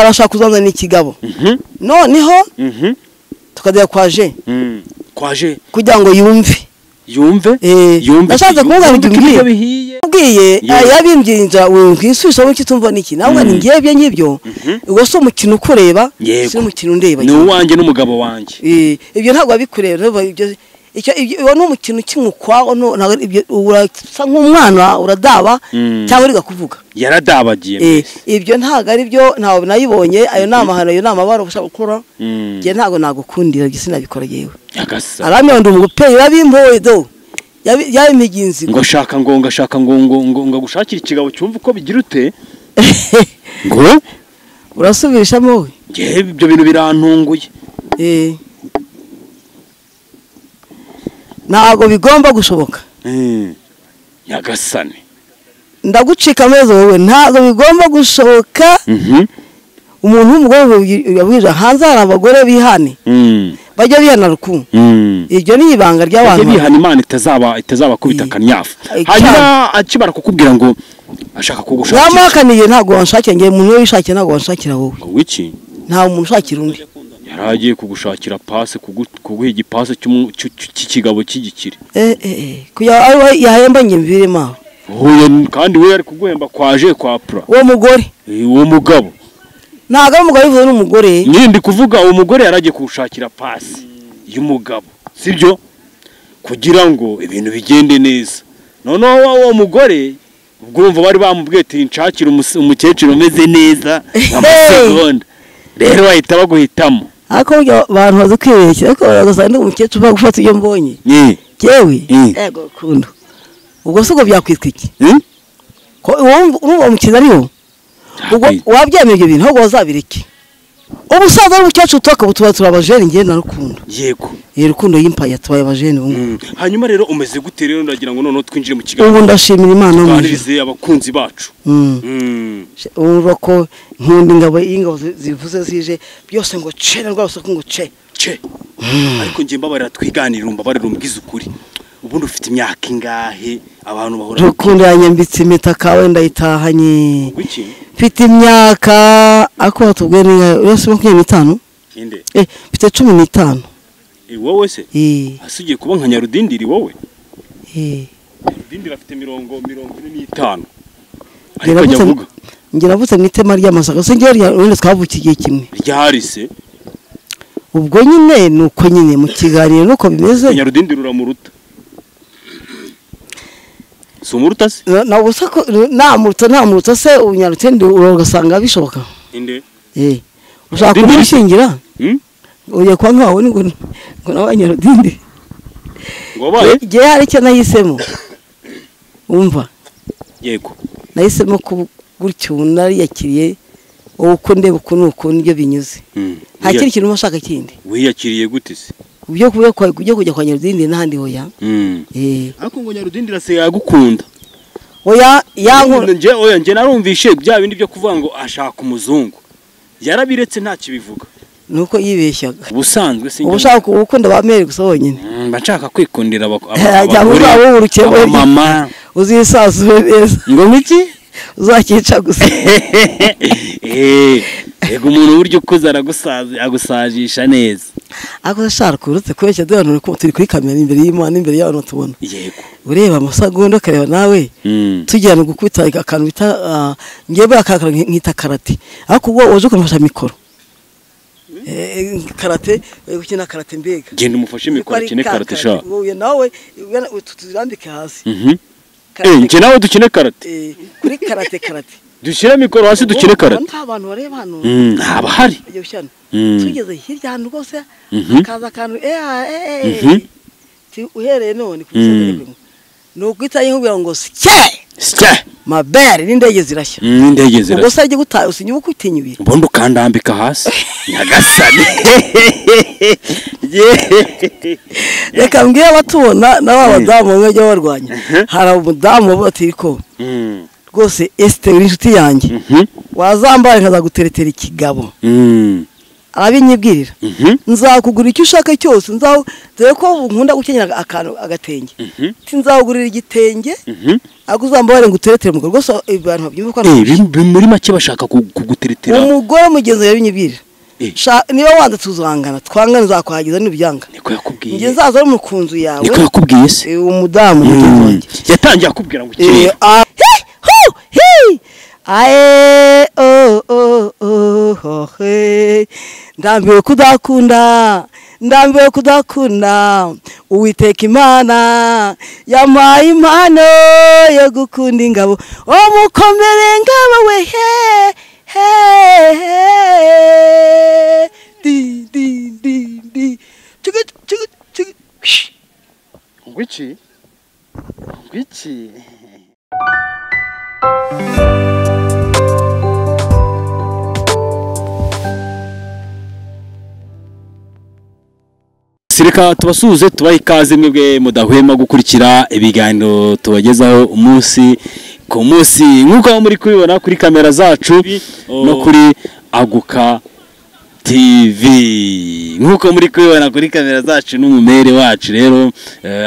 Arashaka kuzanzana ikigabo. Noneho tukajya kwa je. Kwa je kugira ngo yumve. Yumve? Yumve. Nashatse kuvuga ngo bihiye. Ubwiye yabimbyirinza wumvisha wowe kitumva niki. Nawe ni ngiye bye nkibyo. Ubwo si umukino ukureba, si umukino undeba. Ni uwanjye n'umugabo wanjye. Ibyo ntabwo abikureba ibyo icyo ibyo ni umukino ukimukwaho no ibyo urasa nk'umwana uradaba cyangwa uriga kuvuga. Yaradabagiye. Ibyo ntabwo ari byo, ntabwo nayibonye ayo namahano ayo namabaro ushaka gukora. Ngiye ntabwo nagukundira gisinabikora yewe. Yagasa. Aramyondo umupe yarabimpoye do. Yabimiginzi. Ngo shaka ngo ngashaka ngo ngo ngo gushakira ikigabo cyumva uko bigira ute? Ngo urasubirishamo we? Ngiye ibyo bintu birantunguye. Ntabwo bigomba gushoboka. Nyagasane. Ndagucika amezi wowe ntabwo bigomba gushoboka. Umuntu w'umugore yabwira hanze hari abagore bihane. Bajya bihana ruku. Iryo ni ibanga ry'abantu. Bajya bihana Imana itazaba kubita kanyafu. Hanyuma akibara kukubwira ngo ashaka kugushakira. Namuhakaniye ntabwo wanshakira ngiye umuntu wishakiye ntabwo wanshakira wowe. Ngo wiki? Nta muntu ushakira undi. Yaragiye kugushakira passe kuguha igipase cy'ikigabo cy'igikire. Kuya yahemba nge mviremo. Oya kandi we ari kuguhemba kwaje kwa pra. Uwo mugore. Uwo mugabo. Ntago umugabo bivuze n'umugore. Nindi kuvuga uwo mugore yaragiye kugushakira passe y'umugabo. Sibyo? Kugira ngo ibintu bigende neza. Noneho uwo mugore ubwo urumva bari bamubwiye ati nshakira umukecuru umeze neza amasegonda. Rero bahita baguhitamo. Ariko abantu bazi kwibeshya ariko bagasanga ndi umukecuru bagufata iyo mbonye. Yewe ego kundo. Ubwo se ubwo byakwitwa iki? Ko urumva umukino ariho? Ubwo wabyemeye ibyo bintu ahubwo wazabireke. Ubusaza n'umukecuru tuba turabajene ngiye na Rukundo. Yego. Rukundo yimpaye tubaye abajene ubu. Hanyuma rero umeze gute rero ndagira ngo noneho twinjire mu kiganiro. Ubu ndashimira Imana mu ijuru. Abakunzi bacu. Urumva ko nkunda ingabo ingabo zivuze zije byose ngo ce rwose ngo ce. Ce. Ariko ngiye mbabarira twiganira umbabarira umbwize ukuri. Ubundi ufite imyaka ingahe abantu bahora Rukundo yanyambitse impeta kawe ndayitahanye. Wiki? Mfite imyaka ako tubwe ni yose 25. Inde? Mfite 15. Wowe se? Asugiye kuba nka Nyarudindiri wowe? Nyarudindiri afite 45. Ariko ajya avuga. Ngira navutse mu itema ry'amasaka. Se ngiye wenda twavukiye igihe kimwe. Ryarise. Ubwo nyine nuko nyine mu kiganiro nuko bimeze. Nyarudindiri uramuruta. Sumuruta se? Na ubusako namuruta se unyarutende ugasanga bishoboka. Inde? Ushaka kumushingira? Uye kwa nkawe ngo nawe Nyarudindi. Ngo baye? Giye hari icyo nahisemo. Umva. Yego. Nahisemo gutyo nariyakiriye uko ndeba uko nuko nibyo binyuze. Nta kindi kintu ushaka kindi. Wiyakiriye gute se? Ubyo kujya kwa Nyarudindi n'ahandi hoya. Ariko ngo Nyarudindi se yagukunda. Oya yankunda. Nje oya nje narumvishe bya bindi byo kuvuga ngo ashaka umuzungu. Yarabiretse nta kibivuga. Nuko yibeshyaga. Ubusanzwe se ubushaka ukunda ba mere gusa wonyine. Mba nshaka kwikundira abagore. Mama uzisazure neza. Ngo ngiki? Uzakica gusa. Ego umuntu buryo ukuze aragusaza agusajisha neza. Ako shaka urutse kubeshya dore ko turi kuri kamera imbere y'Imana imbere y'abantu tubona. Yego. Ureba amasegonda kareba nawe. Tujyana gukubita akantu bita ngiye bakakara nkita karate. Ariko ubwo waje ukamfasha mikoro. Karate gukina karate mbega. Genda umufashe mikoro kine karate sha. Wowe nawe tuzirambike hasi. Nje nawe dukine karate. Kuri karate karate. Dushyira mikoro hasi dukine karate. Nta bantu bareba hano. Haba hari. Tugeze hirya hano rwose hakaza akantu uhereye none ku nukwita inkubira ngo sike sike mabere n'indege zirashya. N'indege zirashya. Ubwo se ajye gutaha usinyuba kwitinyuye. Ubundi ukandambika hasi. Nyagasane. Reka mbwira abatubona n'aba badamu bamwe bajya barwanya. Hari umudamu bati ko rwose Esther uri inshuti yanjye. Wazambara nkazaguteretera ikigabo. Arabinyibwirira. Nzakugura icyo ushaka cyose, nzaho dore ko nkunda gukenyera akantu agatenge. Nzakugurira igitenge. Aguzambare ngo uteretere umugore rwose abantu babyumva ko muri make bashaka kuguteretera. Umugore mugenzi yabinyibwirira. Niba wanze tuzangana twangana nzakwagiza nibyanga. Niko yakubwiye. Nge nzaza ari mukunzu yawe. Niko yakubwiye se. Umudamu mugenzi wanjye. Yatangiye akubwira ngo ukeye. Ae o o o ho he. Ndambiwe kudakunda, ndambiwe kudakunda. Uwiteka Imana yampaye impano yo gukunda ingabo. Omukomere ngabo we he he he. Di di di di. Chigi chigi chigi. Ngwiki? Ngwiki? Reka tubasuhuze tubahe ikaze mwebwe mudahwema gukurikira ibiganiro tubagezaho umunsi ku munsi nk'uko muri kubibona kuri kamera zacu no kuri Aguka TV. Nk'uko muri kubibona kuri kamera zacu n'umumere wacu rero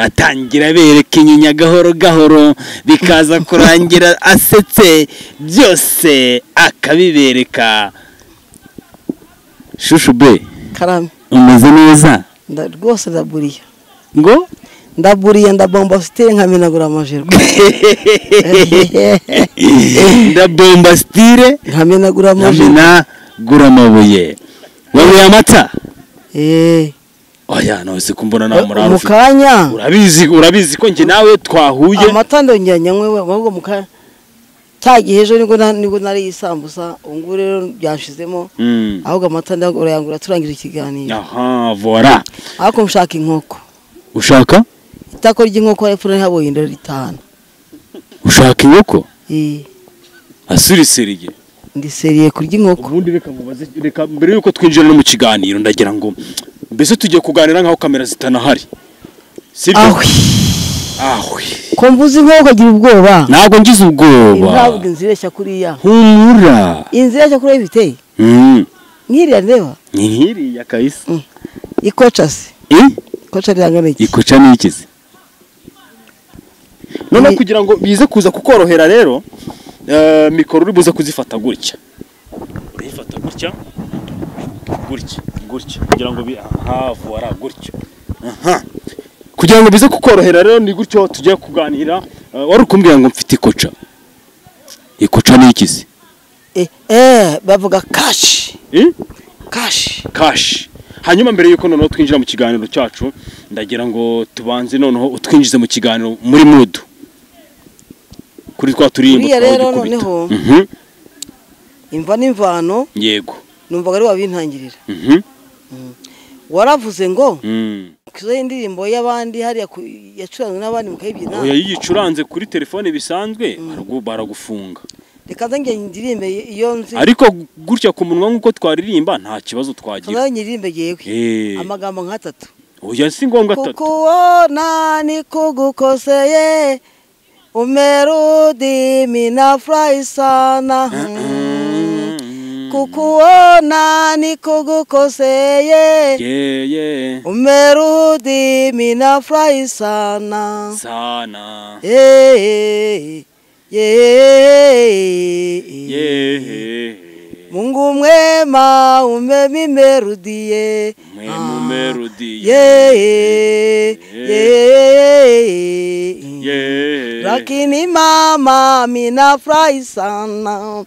atangira bereka inyinya gahoro gahoro bikaza kurangira asetse byose akabibereka. Shushu be, karame, umeze neza? Rwose ndaburiye. Ngo ndaburiye ndabomba style nkamenagura amajero. Ndabomba style nkamenagura amajero. Nkamenagura amabuye. Wewe amata? Oya no sikumbona na muraro. Mukanya. Urabizi ko nge nawe twahuye. Amata ndongera nywe ahubwo mukanya. Cyagihe ejo nibwo nari isambusa ubwo rero byanshizemo ahubwo amata ndagura turangije ikiganiro. Aha voilà. Ariko mshaka inkoko. Ushaka? Itako ry'inkoko hepfo ntihaboye indero itanu. Ushaka inkoko? Asuriseriye. Ndi seriye kurya inkoko. Ubundi reka mubaze, reka mbere yuko twinjira no mu kiganiro ndagira ngo mbese tugiye kuganira nkaho kamera zitanahari. Sibyo? Ahwi. Ahwi. Ko mvuze inkoko agira ubwoba. Ntabwo ngize ubwoba. Ntabwo inzireshya kuriya. Humura. Inzireshya kuriya biteye? Nkiriya ndeba? Nkiriya kabisa. Ikoca se? Ikoca rirangana iki? Ikoca ni iki se? None kugira ngo bize kuza kukorohera rero mikoro uri buze kuzifata gutya. Uyifata gutya. Gutya, gutya kugira ngo aha voilà gutya. Aha. Kugira ngo bize kukorohera rero ni gutyo tugiye kuganira. Wari kumbwira ngo mfite ikoca. Ikoca ni iki se? Bavuga cash. Cash. Cash. Hanyuma mbere yuko noneho twinjira mu kiganiro cyacu ndagira ngo tubanze noneho utwinjize mu kiganiro muri mood. Kuri twa turimbo rero noneho. Imva n'imvano. Yego. Numvaga ari wabintangirira. Waravuze ngo kizo indirimbo y'abandi hariya yacuranzwe n'abandi mukayibyina. Oya yicuranze kuri telefone bisanzwe baragufunga. Reka nze ndirimbe iyo nzi. Ariko gutya ku munwa nkuko twaririmba nta kibazo twagira. Nze ndirimbe yewe. Amagambo nk'atatu. Oya si ngombwa atatu. Kukuona nikugukoseye umerudi minafurahi sana. Kukuona nikugukoseye umerudi minafurahi sana sana. Mungu mwema umemimerudie. Lakini mama minafurahi sana.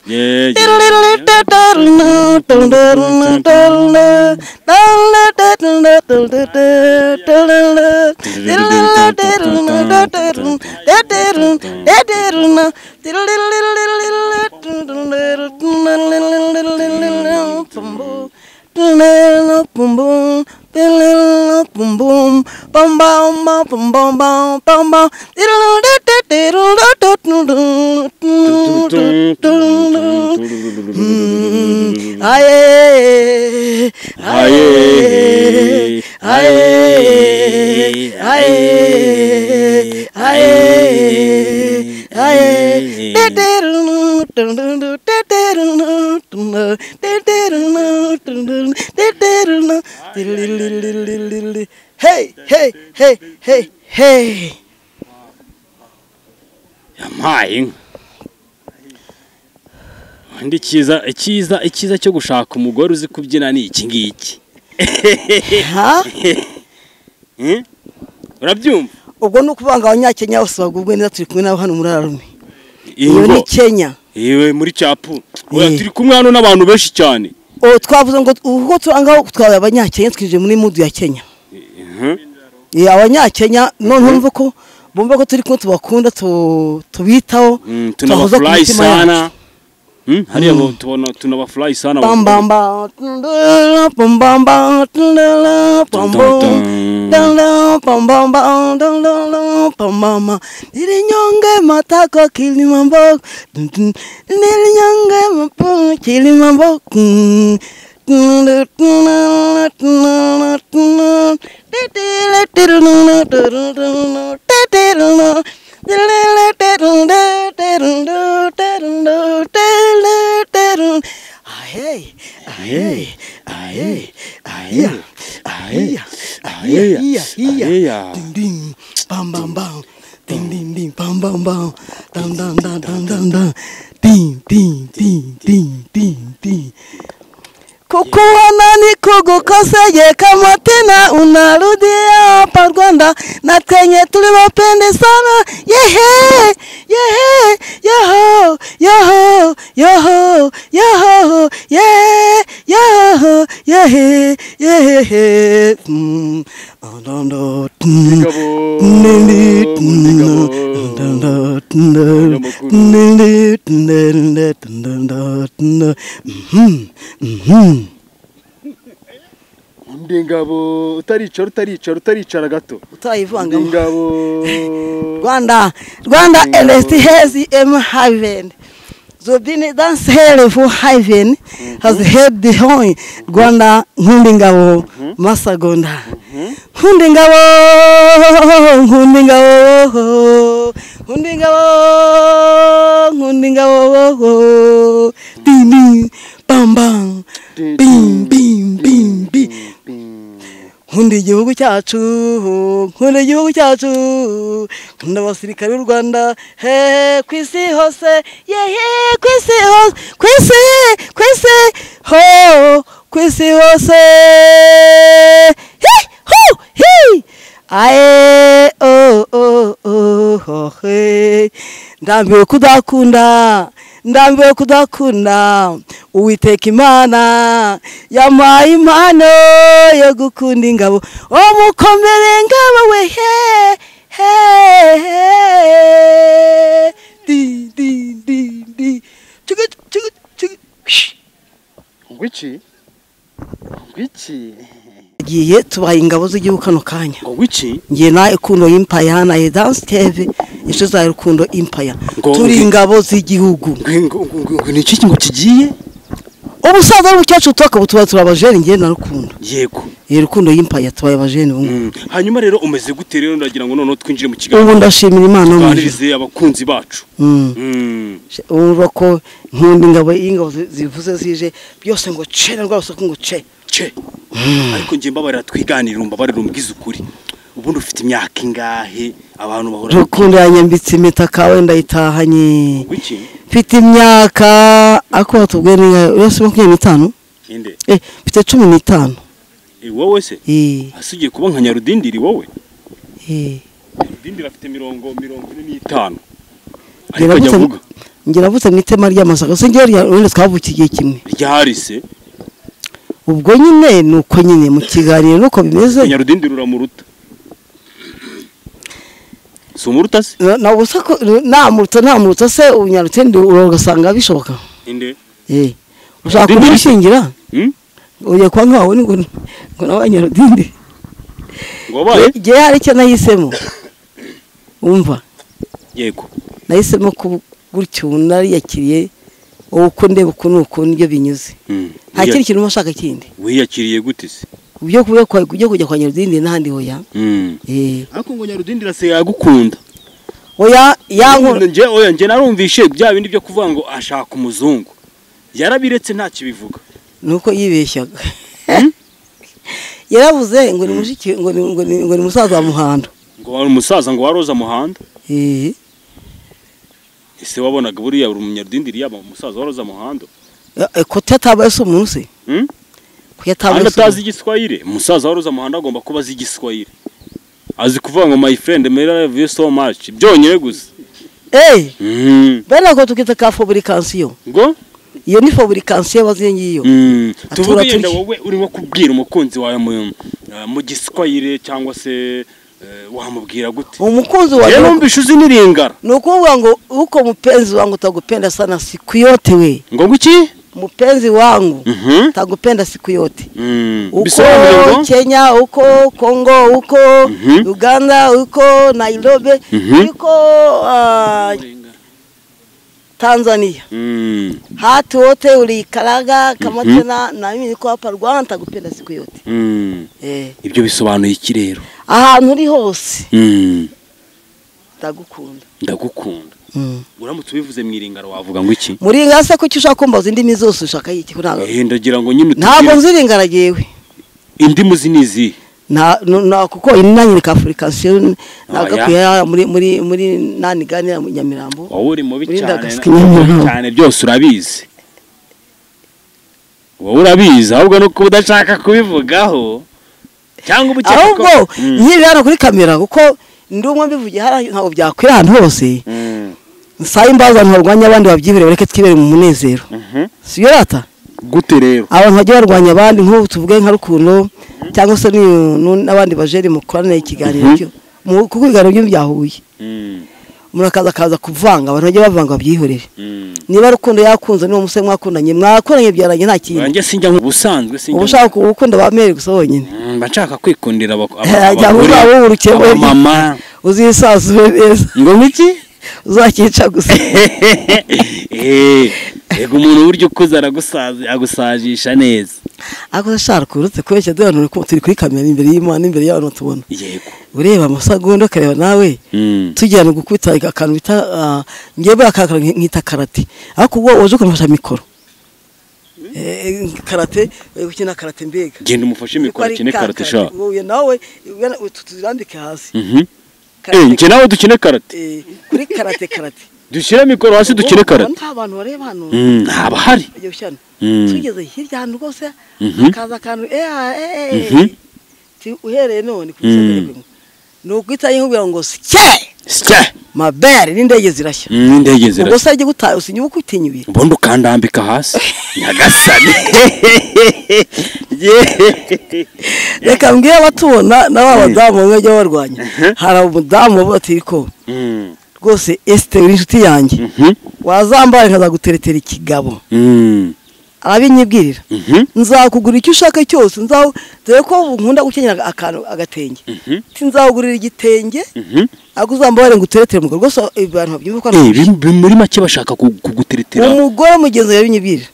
Aye, aye, aye, aye, aye, aye. Hey hey hey hey hey. Yampaye inka. Undi icyiza cyo gushaka umugore uzi kubyina ni iki ngiki. Ha? Urabyumva? Ubwo ni ukuvanga abanyakenya bose bagubwe neza, turi kumwe nabo hano muri Ararume. Iyo ni Kenya. Yewe muri Cyapu. Oya turi kumwe hano n'abantu benshi cyane. Oh, twavuze ngo ubwo turangaho twabaye abanyakenya, twinjiye muri mudu ya Kenya. Abanyakenya none urumva ko bumva ko turi kumwe, tubakunda, tubitaho, tunabahoza ku mitima yacu. Hariya tubona tunabafly sana. Bam bam bam bam bam bam bam bam bam bam bam bam. Nilinyonge matako Kilimambo, nilinyonge mapo Kilimambo. Hey, hey, hey, hey, hey, hey, ding ding, bam bam bam, ding ding ding, bam bam bam, dam dam dam dam dam dam, ding ding ding ding ding ding. Kukuona ni kugukoseye kama tena unarudia hapa Rwanda na kenye tuliwapende sana. Yehe yehe yoho yoho yoho yoho ye yoho yehe yehe. Ndingabo utaricara gato utayivanga ndingabo. Rwanda Rwanda LST has M heaven so been dance hell for heaven has heard the horn. Rwanda Nkundingabo Masagonda Nkundingabo Nkundingabo Nkundingabo Nkundingabo ding ding bam bam bing bing bing bing. Nkunda igihugu cyacu, nkunda igihugu cyacu, nkunda abasirikare b'u Rwanda, he ku isi hose, yehe ku isi hose, ku isi, ku isi, ho, ku isi hose, hi, hu, hi, aye, oh, oh, oh, ho, he. Ndambiwe kudakunda, ndambiwe kudakunda, Uwiteka Imana yampaye impano yo gukunda ingabo, umukomere ngabo we he he he di di di di chiki chiki chiki. Ngwiki ngwiki giye tubaye ingabo z'igihugu kano kanya. Ngwiki ngiye na Rukundo Empire na Dance TV isho za Rukundo Empire turi ingabo z'igihugu. Ngo ni iki ngo kigiye? Ubusaza n'umukecuru toka butuba turabajene ngiye na Rukundo. Yego. Ye Rukundo Empire tubaye abajene ubu. Hanyuma rero umeze gute rero ndagira ngo noneho twinjire mu kiganiro. Ubu ndashimira Imana tuganirize abakunzi bacu. Urumva ko nkunda ingabo, ingabo zivuze zije byose ngo ce rwose ngo ce. Ce. Ariko ngiye mbabarira twiganirira, mbabarira umbwize ukuri. Ubundi ufite imyaka ingahe abantu bahora? Rukundo yanyambitse impeta kawe ndayitahanye. Wiki? Mfite imyaka ako tubwe ni yose 25. Inde? Mfite 15. Wowe se? Asugiye kuba nka Nyarudindiri wowe? Nyarudindiri afite 45. Ariko ajya avuga. Ngira avutse mu itema ry'amasaka. Se ngiye wenda twavukiye igihe kimwe. Ryarise. Ubwo nyine nuko nyine mu kiganiro nuko bimeze. Nyarudindiri uramuruta. Sumuruta se? Na ubusako namuruta se unyarutende ugasanga bishoboka. Inde? Ushaka kumushingira? Oya kwa nkawe ngo nawe Nyarudindi. Ngo baye? Giye hari icyo nahisemo. Umva. Yego. Nahisemo gutyo nariyakiriye uko ndeba uko nuko nibyo binyuze. Nta kindi kintu ushaka kindi. Wiyakiriye gute se? Ubyo kujya kwa Nyarudindi n'ahandi hoya. Ariko ngo Nyarudindi rase yagukunda. Oya yankunda nje, oya nje narumvishe bya bindi byo kuvuga ngo ashaka umuzungu. Yarabiretse nta kibivuga. Nuko yibeshyaga. Yaravuze ngo ni mushiki ngo ni musaza wa Muhando. Ngo wari umusaza ngo waroza Muhando? Ese wabonaga buriya uri umunyarudindiri yaba umusaza waroza Muhando? Ko tatabaye se umunsi? Ko yatabaye se. Atazi igiswahili. Umusaza waroza Muhando agomba kuba azi igiswahili. Azi kuvuga ngo my friend may I love you so much. Byonyine gusa. Bana ko tukita ka fabrication. Ngo? Iyo ni fabrication baziye ngiyo. Tuvuge yenda wowe urimo kubwira umukunzi wawe mu giswahili cyangwa se wamubwira gute? Umukunzi wawe rero numvishe uzi niringara. Nukuvuga ngo uko mupenzi wangu tagupenda sana siku yote we. Ngo ngiki? Mupenzi wangu tagupenda siku yote. Uko Kenya, uko Kongo, uko Uganda, uko Nairobi, uko Tanzania. Hatu wote ulikaraga kama tena na mimi niko hapa Rwanda nitagupenda siku yote. Ibyo bisobanuye iki rero? Ahantu uri hose. Ndagukunda. Ndagukunda. Uramutse ubivuze mwiringaro wavuga ngo iki? Muringa se kuki ushaka kumbaza indimi zose ushaka iki ko ntabwo. Ndagira ngo nyine ntabwo nziringara jewe. Indimu zinizi. Na kuko inanyine ka Africation nagakwiye muri nani ganira mu Nyamirambo. Wowe uri mubi cyane cyane byose urabizi. Wowe urabizi ahubwo no kudashaka kubivugaho cyangwa ubukeka ko ahubwo nkiri hano kuri kamera kuko ndumwe mbivugiye hari ntabwo byakwira ahantu hose. Nsaye imbaza ntarwanya abandi babyibere bareke twibere mu munezero. Siyo rata? Gute rero? Abantu bagiye barwanya abandi nk'ubu tuvuge nka Rukundo cyangwa se n'abandi bajeri mukorana ikiganiro cyo kuko ibiganiro byo byahuye. Murakaza kaza kuvanga abantu bagiye bavanga babyihorere. Niba Rukundo yakunze niwo musore mwakundanye mwakoranye byaranye nta kintu. Banjye sinjya ubusanzwe sinjya. Ubushaka gukunda ba mere gusa wonyine. Mba nshaka kwikundira abagore. Mama uzisazure neza. Ngo ngiki? Uzakica gusa. Ego umuntu buryo ukuze aragusaza agusajisha neza. Ako shaka urutse kubeshya dore turi kuri kamera imbere y'Imana imbere y'abantu tubona. Yego. Ureba amasegonda kareba nawe. Tujyana gukubita akantu bita ngiye bakakara nkita karate. Ariko ubwo waje kumfasha mikoro. Karate gukina karate mbega. Genda umufashe mikoro kine karate sha. Wowe nawe tuzirambike hasi. Nje nawe dukine karate. Kuri karate karate. Dushyire mikoro hasi dukine karate. Nta bantu bareba hano. Ntaba hari. Tugeze hirya hano rwose akaza akantu uhereye none ku nukwita yinkubwira ngo sike sike mabere n'indege zirashya. N'indege zirashya. Ubwo se agiye gutaha usinya ukutinyuye. Ubundi ukandambika hasi. Nyagasani. Reka mbwire abatubona na ba badamu bamwe bajya barwanya. Hari umudamu bati ko rwose Esther uri inshuti yanjye. Wazambara nkazaguteretera ikigabo. Arabinyibwirira. Nzakugura icyo ushaka cyose nzaho dore ko nkunda gukenyera akantu agatenge. Tinzawugurira igitenge. Aguzambare ngo uteretere umugore rwose abantu babyumva ko muri make bashaka kuguteretera. Umugore mugenzi yabinyibwirira.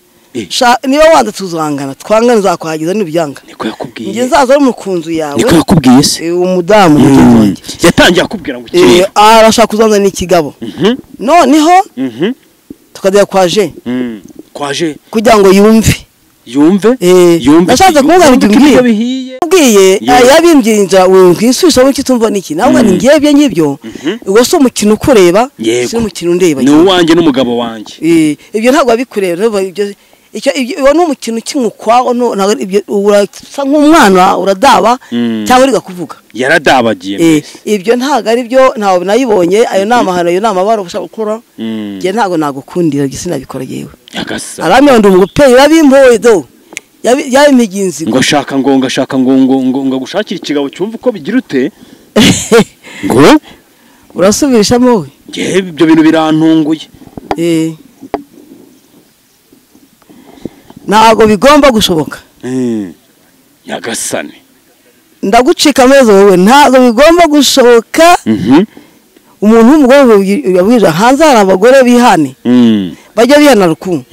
Niba wanze tuzangana twangana nzakwahageza nibyanga. Niko yakubwiye. Nge nzaza ari mukunzu yawe. Niko yakubwiye se. Umudamu mugenzi wanjye. Yatangiye akubwira ngo iki. Arashaka kuzanzana n'ikigabo. Noneho tukajya kwaje. Kwaje kugira ngo yumve. Yumve? Yumve. Nashatse kuvuga ngo umbwiye. Ubwiye yabimbyirinza wikwisubisha mu kitumva niki. Nawe ni ngiye bye ngibyo. Ubwo si umukino ukureba, si umukino undeba. Ni uwanjye n'umugabo wanjye. Ibyo ntabwo abikureba ibyo icyo ibyo ni umukino ukinukwaho ibyo urasa nk'umwana uradaba cyangwa uriga kuvuga. Yaradabagiye mbese. Ibyo ntabwo ari byo ntawe nayibonye ayo namahano ayo namabara ushaka gukora. Nge ntabwo nagukundira gisi nabikora yewe. Nyagasani. Aramye ndi umugpe yarabimpoye do. Yabimiginzi. Ngo shaka ngo ngashaka ngo ngo ngo gushakira ikigabo cyumva uko bigira ute? Ngo urasubirishamo we? Nge ibyo bintu birantunguye. Ntabwo bigomba gushoboka. Nyagasani. Ndagucika amezi wowe ntabwo bigomba gushoboka. Umuntu w'umugore yabwije hanze hari abagore bihane. Bajya bihana ruku.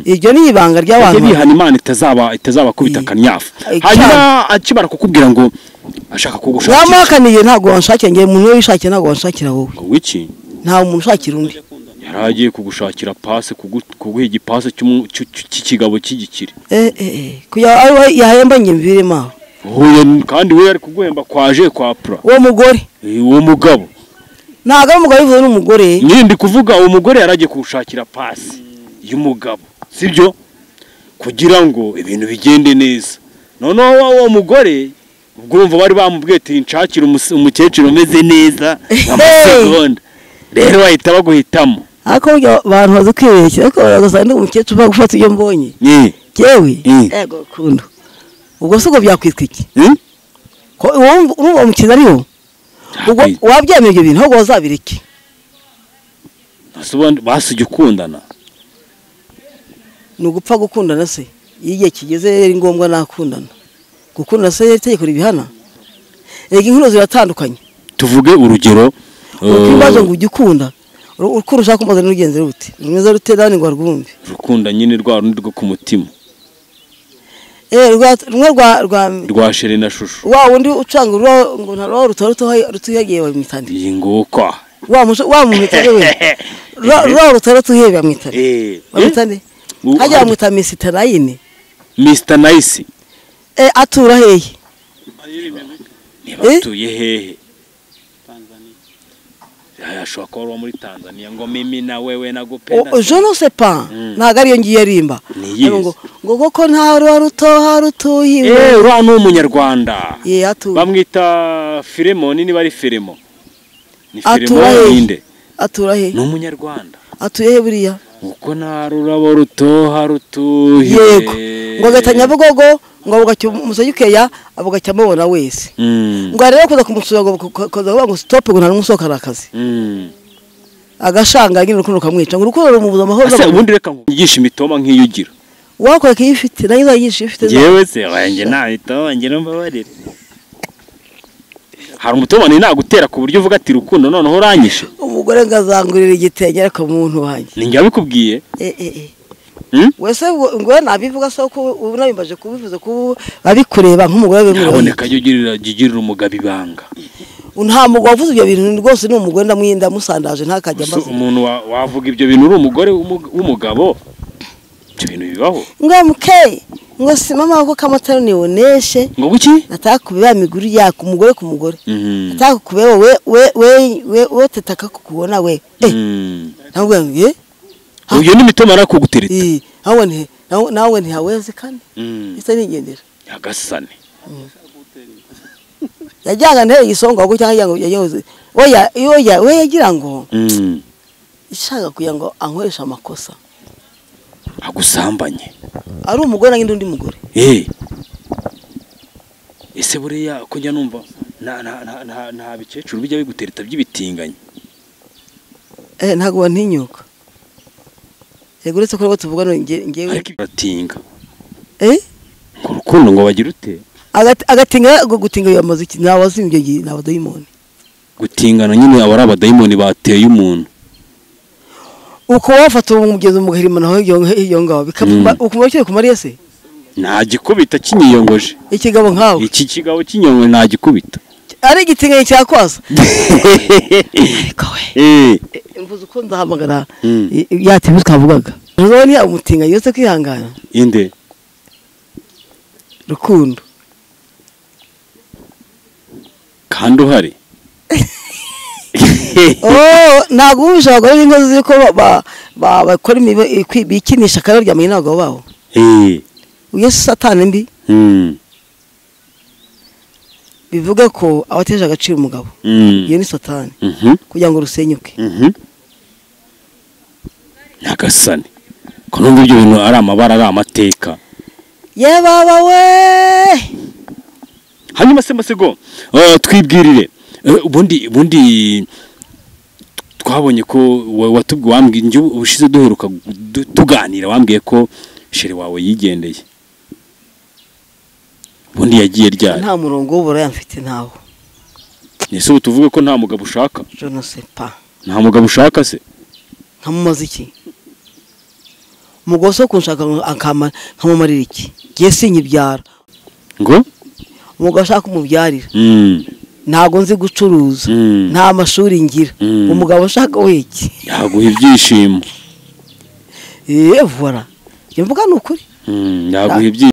Iryo ni ibanga ry'abantu. Bajya bihana Imana itazaba kubita kanyafu. Hanyuma akibara kukubwira ngo ashaka kugushakira. Wamuhakaniye ntabwo wanshakiye ngiye umuntu we wishakiye ntabwo wanshakira wowe. Ngo wiki? Nta muntu ushakira undi. Yaragiye kugushakira passe, kuguha igipase cy'ikigabo cy'igikire. Kuya ari yahemba nyimvirema. Huye kandi we ari kuguhemba kwaje kwa pra. Uwo mugore. Uwo mugabo. Ntago umugabo bivuze n'umugore. Nyindi kuvuga uwo mugore yaragiye kugushakira passe y'umugabo. Sibyo? Kugira ngo ibintu bigende neza. Noneho uwo mugore ubwo urumva bari bamubwiye ati nshakira umukecuru umeze neza amasegonda. Rero bahita baguhitamo. Ariko abantu bazi kwibeshya ariko baragasanga ndi umukecuru uva gufata ibyo mbonye. Yewe ego kundo. Ubwo se ubwo byakwitwa iki? Ko urumva umukino ariwo? Ubwo wabyemeye ibyo bintu ahubwo wazabireke. Basujya ukundana. Ni ugupfa gukundana se? Iyo igihe kigeze ari ngombwa nakundana. Gukundana se itegeko ribihana? Ega inkuru ziratandukanye. Tuvuge urugero ukibazo ngo ujye ukunda uko ushaka kumbaza n'urugenzi rute rumeze rute dani ngo rwumve rukunda nyine rwa rundi rwo ku mutima rumwe rwa shere na shusho wa wundi ucanga urwa ngo nta ruto rutuhagiye bamwitande iyi nguko wa mumwitande we rwa ruto rutuhagiye bamwitande bamwitande hajya bamwita Mr Nine Mr Nice atura hehe niba atuye hehe ashobora kuba muri Tanzania ngo mimi na wewe nagupenda. Je ne sais pas. Ntago ariyo ngiye rimba. Ngo ngo ko nta ruwa rutoha rutuhiwe. Uriya ni umunyarwanda. Bamwita Filemon niba ari Filemo. Ni Filemon ninde? Atura he? Ni umunyarwanda. Atuye he buriya? Uko nta rurabo rutoha rutuhiwe. Yego. Ngo agatanya bugogo ngo abugacyo umusayukeya abugacya mubona wese. Ngo rero kuza kumusura ngo kuza ngo stop ngo nta n'umusoka arakazi. Agashanga nyine urukundo kamwica ngo urukundo rumubuza amahoro. Ase ubundi reka nyigisha imitoma nk'iyo ugira. Wakora kiyifite nayo izayigisha ifite. Yewe se wanjye nta mitoma ngira mbabarire. Hari umutoma ni nagutera ku buryo uvuga ati rukundo noneho uranyishe. Umugore ngazangurira igitenge ariko muntu wanjye. Ni njye abikubwiye? Wese ngo nabivuga so ko unabimbaje kubivuze ko abikureba nk'umugore we muraboneka ugirira umugabo ibanga. Nta mugabo wavuze ibyo bintu rwose ni umugore ndamwinda musandaje ntakajya mbaza. Umuntu wavuga ibyo bintu uri umugore w'umugabo ibyo bintu bibaho. Ngo mukeye ngo simama ko kamataro nioneshe ngo buki nataka kubeba miguru yako umugore ku mugore nataka kubeba we we we we tetaka kukuona we ntabwo ngiye uyo ni mitoma arakugutereta nawe ntihaweze kandi isa nigendera yagasane yajyaga ntere igisonga ngo cyangwa ngo oya oya we yagira ngo ishaka kugira ngo ankoresha amakosa agusambanye ari umugore nange ndi mugore ese buriya ko njya numva nta bikecuru bijya bigutereta by'ibitinganye ntago ntinyuka yego uretse ko tuvuga ngewe ariko batinga ngo urukundo ngo bagira ute agatinga gutinga yamaze iki nta wazimbye ngiye nta badayimoni gutingana nyine aba ari abadayimoni bateye umuntu uko wafata umugezi umuhirima naho iyo ngaho bikaba ukumva cyo kumariye se nta gikubita kinyiyongoje ikigabo nkawe iki kigabo kinyongoje nta gikubita ari igitinga cyakwasa ariko we mvuze uko ndahamagara yatibu twavugaga rero ni umutinga yose kwihangana inde rukundo kandi uhari ntabwo ubisha abagore b'inkozi ziko bakora bikinisha akaryamye n'abagabo babo uyo satani mbi bivuga ko abateje agaciro umugabo iyo ni satani kugira ngo rusenyuke nyagasani ko numva ibyo bintu ari amabara ari amateka yebaba we. Hanyuma se Masego twibwirire ubundi twabonye ko watubwiye wambwiye njye ubushize duheruka tuganira wambwiye ko shere wawe yigendeye ubundi yagiye ryari nta murongo w'uburaya mfite ntawo. Ese ubu tuvuge ko nta mugabo ushaka? Je ne sais pas. Nta mugabo ushaka se? Nkamumaze iki? Umugabo so kunshaka nkamumarira iki? Ngiye sinkibyara. Ngo? Umugabo ashaka kumubyarira. Ntago nzi gucuruza, nta mashuri ngira. Umugabo ushaka wiki yaguha ibyishimo. Voilà, njye mvuga ni ukuri. Yaguha ibyishimo.